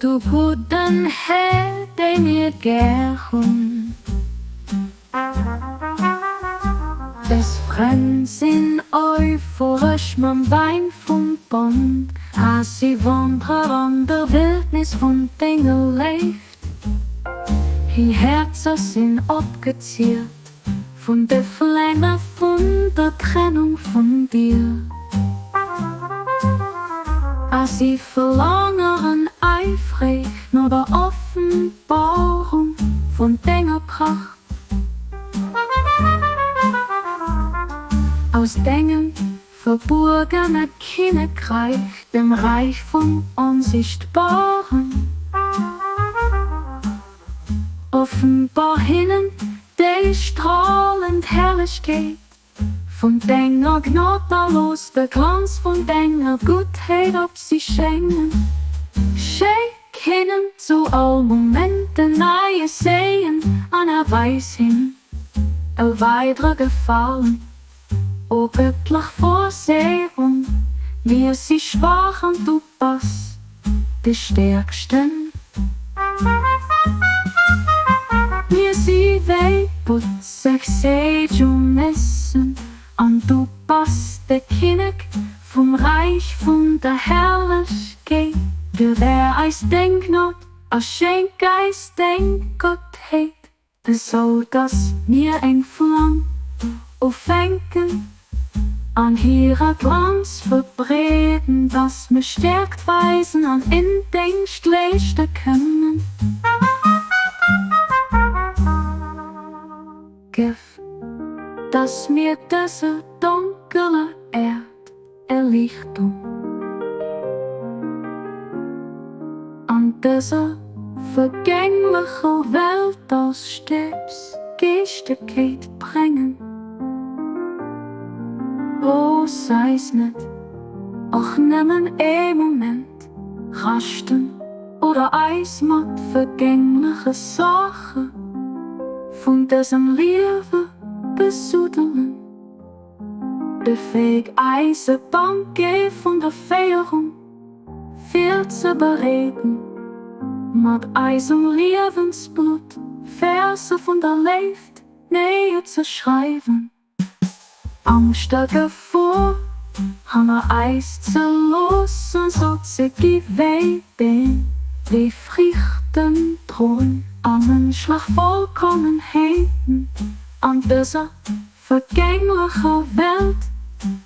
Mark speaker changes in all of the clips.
Speaker 1: Du gudden Här, dee mir gär hunn. Dës Frënn sinn euphoresch mam Wäin vum Bond, a si wandere an der Wildnis vun denger Léift. Hir Häerzer sinn opgeziert vun de Fläme vun der Trennung vun dir. A si verlaangeren eifreg no der Offenbarung vun denger Pracht. Aus dengem verbuergene Kinnekreich, dem Reich vum Onsichtbaren. Offenbar hinnen déi stralend Herrlechkeet vun denger Gnod a looss de Glanz vun denger Guttheet op si schéngen. Schéck hinnen zu all Moment en neie Séien an erweis him e weidere Gefalen. O gëttlech Vorsehung, mir si schwaach an du bass de Stäerksten. Mir si wéi butzeg Seejomessen an du bass de Kinnek vum Räich vun der Herrlechkeet. Gewähr eis deng Gnod a schenk eis deng Gottheet. Esou dass mir eng Flam ufänken an hire Glanz verbreeden, dass mir Stäerkt weisen an en Déngscht leeschte kënnen. Gëff, dass mir dëser donkeler Äerd Erliichtung an dëser vergänglecher Welt als Stäps Geeschtegkeet brengen. Looss eis net och nëmmen ee Moment raschten oder eis mat vergängleche Saache vun dësem Liewe besuddelen. Befäeg eis e Banquet vun der Féierung virzebereeden, mat eisem Liewensblutt Verse vun der Léift néier ze schreiwen, Angscht a Gefor hanner eis ze loossen, sou ze gi wéi Beem, déi Friichten droen a mënschlech Vollkommenheeten an dëser vergänglecher Welt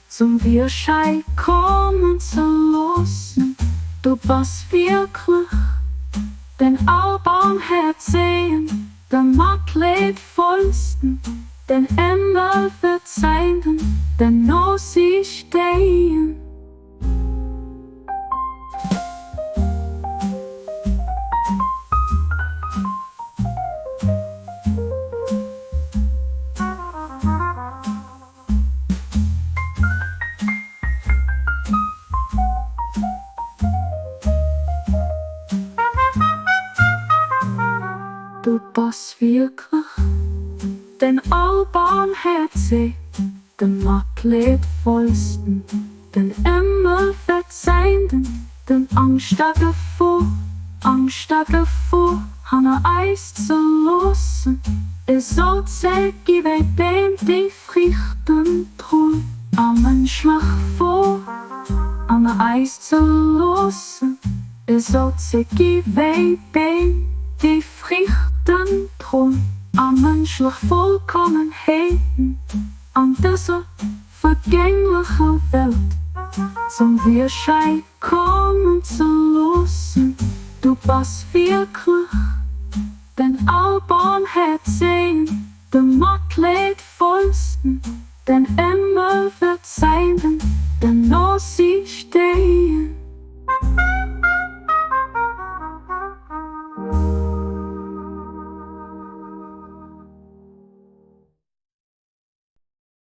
Speaker 1: zum Virschäi kommen ze loossen. Du bass wierklech den Allbarmhäerzegen, de Matleedvollsten, den Ëmmerverzeihenden, den Nosiichtegen. Du bass wierklech den Allbarmhäerzeg, de Matleedvollsten. Den ëmmer Verzeihenden, den Angscht a Gefor, Angscht a Gefor hanner eis ze loossen, esou zäh gi wéi Beem, déi Friichten droen, a mënschlech Vor hanner eis ze loossen, esou zäh gi wéi Beem, déi Friichten droen, a mënschlech Vollkommenheeten an dëser vergänglecher Welt zum Virschäi kommen ze loossen. Du bass wierklech den Allbarmhäerzegen, de Matleedvollsten, den Ëmmerverzeihenden, den Nosiichtegen.